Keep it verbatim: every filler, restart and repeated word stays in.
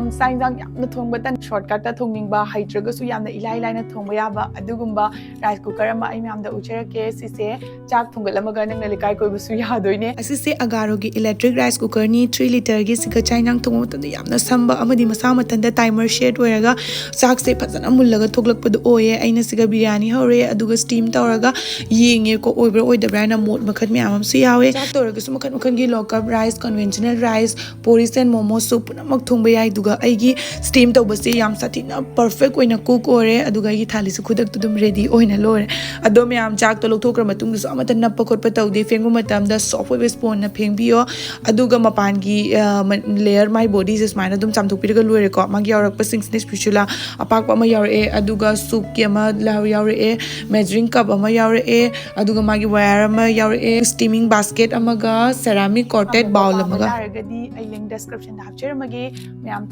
ꯆꯥꯛ ꯌꯦꯟꯁꯥꯡ ꯌꯥꯝꯅ ꯊꯣꯡꯕ ꯇꯟ, shortcut ꯇ ꯊꯣꯡꯅꯤꯡꯕ, ꯍꯩꯇ꯭ꯔꯒꯁꯨ ꯌꯥꯝꯅ ꯏꯂꯥꯏ ꯂꯥꯏꯅ ꯊꯣꯡꯕ ꯌꯥꯕ ꯑꯗꯨꯒꯨꯝꯕ rice cooker ꯑꯃ ꯑꯩ ꯃꯌꯥꯝꯗ ꯎꯠꯆꯔꯛꯀꯦ꯫ ꯁꯤꯁꯦ ꯆꯥꯛ ꯊꯣꯡꯒꯠꯂꯝꯃꯒ ꯅꯪꯅ ꯂꯩꯀꯥꯏ ꯀꯣꯏꯕꯁꯨ ꯌꯥꯗꯣꯏꯅꯦ꯫ ꯑꯁꯤꯁꯦ Agaro ꯒꯤ electric rice cooker ꯅꯤ, three litre ꯒꯤ꯫ ꯁꯤꯒ ꯆꯥꯛ ꯏꯟꯁꯥꯡ ꯊꯣꯡꯕ ꯃꯇꯝꯗ ꯌꯥꯝꯅ ꯁꯝꯕ ꯑꯃꯗꯤ ꯃꯁꯥ ꯃꯊꯟꯇ timer set ꯑꯣꯏꯔꯒ ꯆꯥꯛꯁꯦ ꯐꯖꯅ ꯃꯨꯜꯂꯒ ꯊꯣꯛꯂꯛꯄꯗꯣ ꯑꯣꯏꯌꯦ꯫ ꯑꯩꯅ ꯁꯤꯒ ꯕꯤꯔꯌꯥꯅꯤ ꯍꯧꯔꯦ, ꯑꯗꯨꯒ steam ꯇꯧꯔꯒ ꯌꯦꯡꯉꯦꯀꯣ, ꯑꯣꯏꯕ꯭ꯔꯥ ꯑꯣꯏꯗꯕ꯭ꯔꯥ ꯍꯥꯏꯅ꯫ ꯃꯣꯠ ꯃꯈꯜ ꯃꯌꯥꯝ ꯑꯃꯁꯨ ꯌꯥꯎꯋꯦ꯫ ꯆꯥꯛ ꯇꯧꯔꯒꯁꯨ ꯃꯈꯜ ꯃꯈꯜꯒꯤ low carb rice, conventional rice, porridge and momo soup ꯄꯨꯝꯅꯃꯛ ꯊꯣꯡꯕ ꯌꯥꯏ꯫ ꯑꯗꯨꯒ ꯑꯩꯒꯤ steam ꯇꯧꯕꯁꯦ ꯌꯥꯝ ꯁꯥꯊꯤꯅ perfect ꯑꯣꯏꯅ cook ꯑꯣꯏꯔꯦ꯫ ꯑꯗꯨꯒ ꯑꯩꯒꯤ ꯊꯥꯂꯤꯁꯨ ꯈꯨꯗꯛꯇ ꯑꯗꯨꯝ ready ꯑꯣꯏꯅ ꯂꯣꯏꯔꯦ꯫ ꯑꯗꯣ ꯃꯌꯥꯝ, ꯆꯥꯛꯇꯣ ꯂꯧꯊꯣꯛꯈ꯭ꯔ ꯃꯇꯨꯡꯗꯁꯨ ꯑꯃꯠꯇ ꯅꯞꯄ ꯈꯣꯠꯄ ꯇꯧꯗꯦ꯫ ꯐꯦꯡꯕ ꯃꯇꯝꯗ soft ꯑꯣꯏꯕ sponge ꯅ ꯐꯦꯡꯕꯤꯌꯣ꯫ ꯑꯗꯨꯒ ꯃꯄꯥꯟꯒꯤ, ꯑ, ꯃ-, layer, ꯃꯥꯏ body ꯁꯦ ꯁꯨꯃꯥꯏꯅ ꯑꯗꯨꯝ ꯆꯥꯝꯊꯣꯛꯄꯤꯔꯒ ꯂꯣꯏꯔꯦꯀꯣ꯫ ꯃꯥꯒꯤ ꯌꯥꯎꯔꯛꯄꯁꯤꯡꯁꯤꯅ spatula ꯑꯄꯥꯛꯄ ꯑꯃ ꯌꯥꯎꯔꯛꯑꯦ, ꯑꯗꯨꯒ soup ꯀꯤ ꯑꯃ ꯂ-, ꯌꯥꯎꯔꯛꯑꯦ, measuring cup ꯑꯃ ꯌꯥꯎꯔꯛꯑꯦ, ꯑꯗꯨꯒ ꯃꯥꯒꯤ wire ꯑꯃ ꯌꯥꯎꯔꯛꯑꯦ, steaming basket ꯑꯃꯒ ceramic coated bowl ꯑꯃꯒ꯫ ꯇꯥꯔꯒꯗꯤ ꯑꯩ link description ꯗ ꯍꯥꯞꯆꯔꯝꯃꯒꯦ꯫ ꯃꯌꯥꯝ